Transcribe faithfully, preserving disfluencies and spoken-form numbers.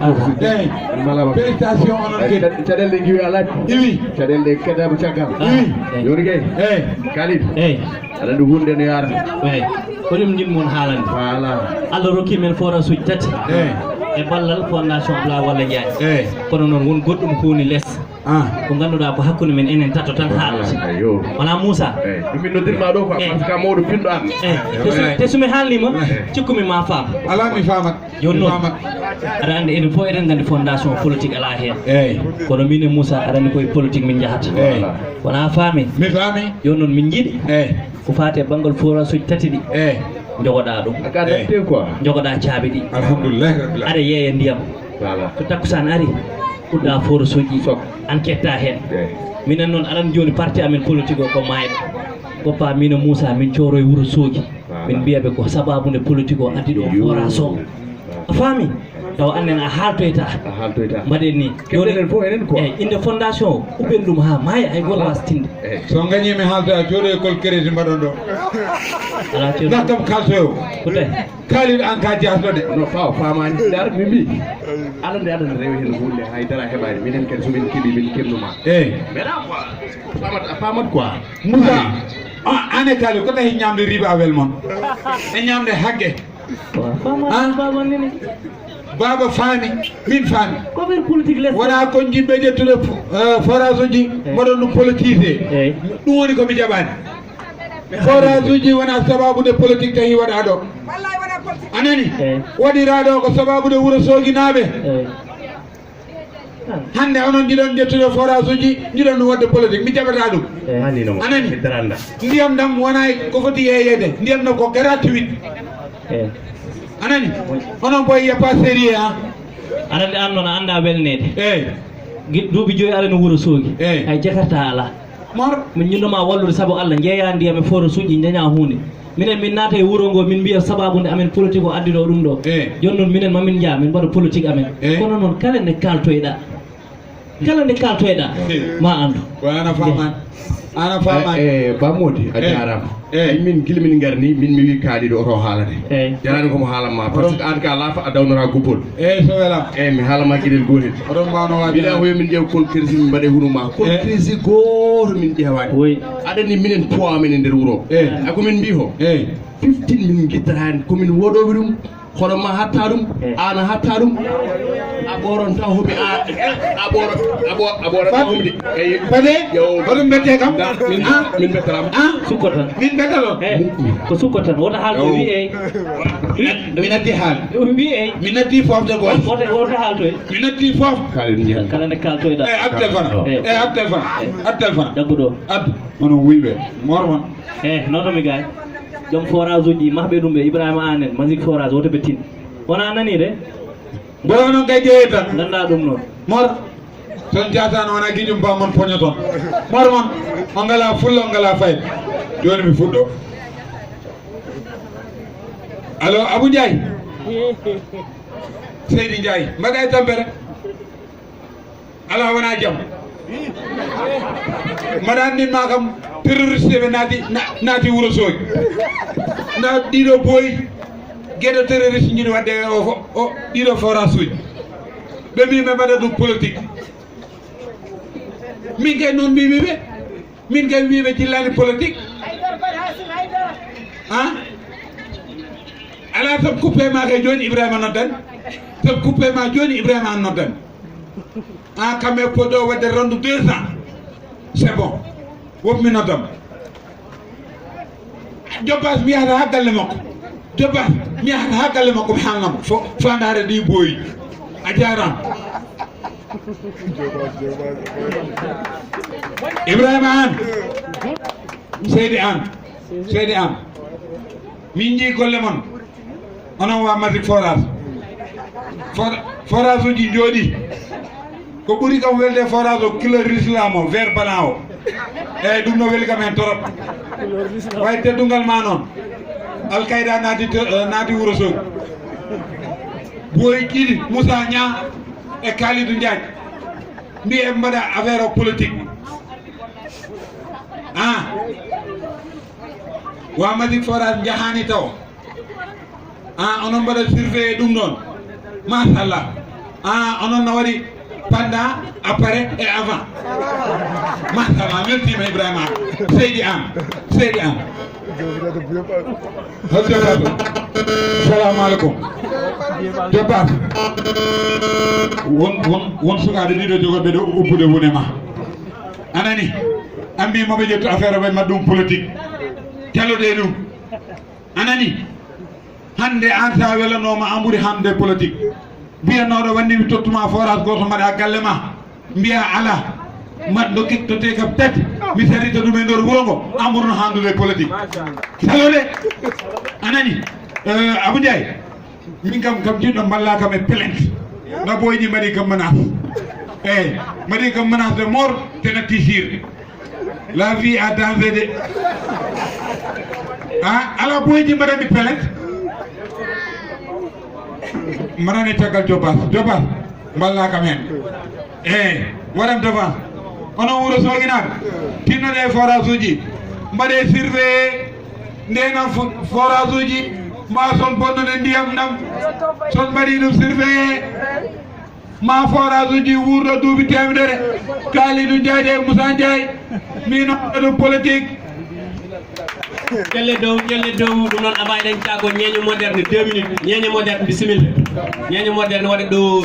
Eyi. Malama. Félicitations, onon kadi. Caɗ-, caɗeele ɗe ngiwi alaa. Iwi. Caɗeele ɗe keddama caggal. Iwi. Joni kay. Eyi. Kalidou. Eyi. Aɗa anndi hunde no yaarata. Eyi. Ko ɗum njiɗ mon haalande. Voilà. Allah rokki men forage uji tati. Eyi. E ballal fondation Abdoulaye Walla Ndiaye. Eyi. Kono noon won goɗɗum huuni les. Ah. Ko ngannduɗaa ko hakkunde men enen tato tan haalata. Voilà, ayo. Wona Moussa? Eyi. Ɗum min noddirma ɗo quoi, eyi, parce que a mawɗo pinɗo an. Eyi. Te so, eyi, te so mi haalnima, eyi, cikkumi ma faam. Alaa, mi faamat. Jooni noon, aɗa anndi enen fof eɗen nganndi fondation politique alaa heen. Eyi. Kono min e Moussa aɗa anndi koye politique min njahata. Eyi. Wona faami? Mi faami. Jooni noon min njiɗi, eyi, ko faati e banngal forage uji tati ɗi. Eyi. Njogoɗaa ɗum. A ka, eyi, dañte quoi. Njogoɗaa caabi ɗi. Alhamdulillahi rabbil alamin. Aɗa yeeya ndiyam. Voilà. So takkusaan ari, udda forage uji. Sok. An ketta heen. Eyi. Minen noon aɗa anndi jooni parti amen politique o ko maayɓe. Goppa min e Moussa min cooroye Wuro Soogi. Voilà. Min mbiya ɓe ko sababu nde politique o addi ɗo, yo, forage o. A faami? Taw annen a haaltoyta. A haaltoyta. Mbaɗen ni. Keɓɗen en fof enen quoi. Eyi, innde fondation o, ubben ɗum haa maaya, hay gooto waasa tinde. Eyi. So ngañii mi haalta, jooɗo e kol crédit mbaɗon ɗo. Alaa ceerno. Ngartam kaltoyo. Ko tawi? Kalidou, an ka jahɗo de. No, faaw, faamaani. Ndar, min mbi. Aɗa anndi, aɗa anndi rewi heen huunde, hay dara heɓaani. Minen kadi so min keɓi, min keɓnuma. Eyi. Mbeɗa quoi. Faamat, a faamat quoi. Moussa, a, an e Kalidou, ko tawi ñaamde riba a wel mon? E ñaamde hagge. Waaw, faamaani, ah? Faamaani ni. Baaba faami, min faami. Ko affaire politique les. Wona kon yimɓe ƴettude fo-, eh, forage uji, eh, mbaɗon ɗum politisé. Eh. Ɗum woni ko mi jaɓaani. Forage uji wona sababu nde politique tawi waɗa ɗo. A nani? Eh. Waɗira ɗo ko sababu nde Wuro Sooginaaɓe. Eh. Hannde onon njiɗon ƴettude forage uji, njiɗon ɗum waɗde politique, mi jaɓataa ɗum. Eh. A nani? Ndiyam ɗam wona ko foti yeeyeede, ndiyam ɗam ko gratuit. Eh. A nani? Onon boy, y a pas sérieux, hein? Aɗa anndi an noon a anndaa welneede. Eyi. Gi-, duuɓi joyi aɗa no Wuro Soogi. Eyi. Hay jakarta alaa. Mor. Min ñinnoma wallude sabu Allah, njeeya ndiyam e forage uji, njaña huunde. Minen min naata e wuro ngo, min mbiya sababu nde amen politique o addi ɗo ɗum ɗo. Eh. Jooni noon minen mamin njaa, min mbaɗa politique amen. Eh. Kono noon kala nde kaaltoyɗaa, kala nde kaaltoyɗaa, eh, ma anndu. Ko ana faamaani. Ana faamaani. Eh, eh, Ba Mody, a jaaraama. Eh. Ay, min gila min ngarni, min mi wi Kalidou oto haalane. Eh. Jarani ko mo haalan ma, parce que an ka laafa a dawnora guppol. Eyi, so welam. Eyi, mi haalama geɗel gootel. Oɗon mbawno waade. Mbiɗa hoyo min ƴeew kol kirsi min mbaɗe hunu ma. Kol kirsi gooto min ƴeewaani. Oui. Aɗa anndi minen poids men e nder wuro. Eyi. A ko min mbi ho? Eyi. Fifteen min ngittata heen. Ko min woɗooɓe ɗum. Hono ma hatta ɗum. Eyi. Aan a hatta ɗum. A ɓooron taw homi a, a ɓooro, a ɓo-, a ɓooro taw homi de. Eyi. Fade? Yo. Hoɗum mbette kam? Min, ah? Min mbettaraama. Ah? Sukko tan. Min mbetta ɗon? Eh, ko sukko tan. Wota haalto wi eyi. Mi natti haal. Mi wi eyi. Mi natti fofde goy. Wota, wota haalto e. Mi natti fof. Kala nde kaaltoyɗaa. Eh, ad téléphone. Eh. Eh, ad téléphone. Eh. Ad téléphone. Jaggu ɗo. Ad. Onon wuyɓe. Mormon. Eh, noto mi gaay. Joom forage uji mahɓe ɗum ɓe Ibrahima Anen, Magic Forage, woto ɓe tin. Wona nani de? Mboɗo onon kay jeeyata. Nganndaa ɗum noon. Mor. Ton jaatano wona gijum ba mon poñoton. Mor mon. On ngala fulla, on ngala fayda. Jooni mi fuɗɗo. Allo, Abou Ndiaye. Seydi Ndiaye. Mbaɗa e tampere. Alaa wona jam. Mbaɗa anndin ma kam terroriste ɓe naati, na-, naati Wuro Soogi. Nda ɗiɗo boy geɗo terroriste njiɗi waɗde o fo-, o ɗiɗo forage uji. Ɓe mbi ɓe mbaɗa ɗum politique. Min kay noon mbimi ɓe. Min kay wiiɓe jillani politique. Han? Alaa sabu coupé ma kay jooni Ibrahima noddan. Sabu coupé ma jooni Ibrahima an noddan. An kamɓe poɗɗo waɗde rendu deux cents. C'est bon. Wop mi noddam. Jobbas mi yahata ha galle makko. Jobbas mi yahata ha galle makko mi haalnamo. Fo, fo ndaare ɗi boyi. A jaaraama. Ibrahima An. Seydi An. Seydi An. Min njii golle mon. Onon wa Magic Forage. For-, forage uji njooɗi. Ko ɓuri kam welde forage o kilo l'islam o, vert blanc o. Eyyi, ɗum no weli kam hen torop. Way teddungal ma noon. Al Qaeda naati to-, eh, naati Wuro Soogi. Boy ɗiɗi, Moussa Niang e Kalidou Ndiaye. Mbi e mbaɗa affaire o politique. Ah. Wa Magic Forage njahani taw. Ah, onon mbaɗa surveiller ɗum ɗon. Machallah. Ah, onon no waɗi pendant, après et avant. Machallah, weltima Ibrahima. Seydi Am, Seydi Am. Hoto. Salamu aleykum. Jobaas. Won, won, won sukaaɓe ɗiɗo jogorɓe ɗo ubbude wune ma. Anani? Ambi moɓe ƴettu affaire o ɓe mbaɗ ɗum politique. Caloɗe ɗum. Anani? Hannde aan sa welanooma an ɓuri hannde politique. Mbiyannooɗo wannde mi tottuma forage gooto mbaɗa galle ma. Mbiya ala. Mbaɗ no kettote kam tati. Mi sarita ɗum e nder wuro ngo. An ɓurno hanndude politique. Salode. Anani? Eh, Abou Ndiaye. Min kam, kam jiɗɗo mballa kam e plainte. Na boyji mbaɗi kam menace. Eyi, mbaɗi kam menace de mort, te natti sir. La vie a danger de. Ah, ala boyji mbaɗami plainte. Mbaɗani caggal Jobaas. Jobaas, mballa kam hen. Eyi, waɗam devant. Onon wuro Soginaaɓe, tinnoɗe forage uji. Mbaɗe surveillé. Ndenan fo-, forage uji, ma son bonnude ndiyam ɗam. Son mbaɗi ɗum surveillé, ma forage uji wuurɗo duuɓi teemedere. Kalidou Ndiaye e Moussa Ndiaye, min on ɗum politique. Ƴelle dow, ƴelle dow, ɗum noon avant eɗen caago ñeeño moderne, deux minutes. Ñeeño moderne, bisimilla. Ñeeño moderne waɗa ɗo.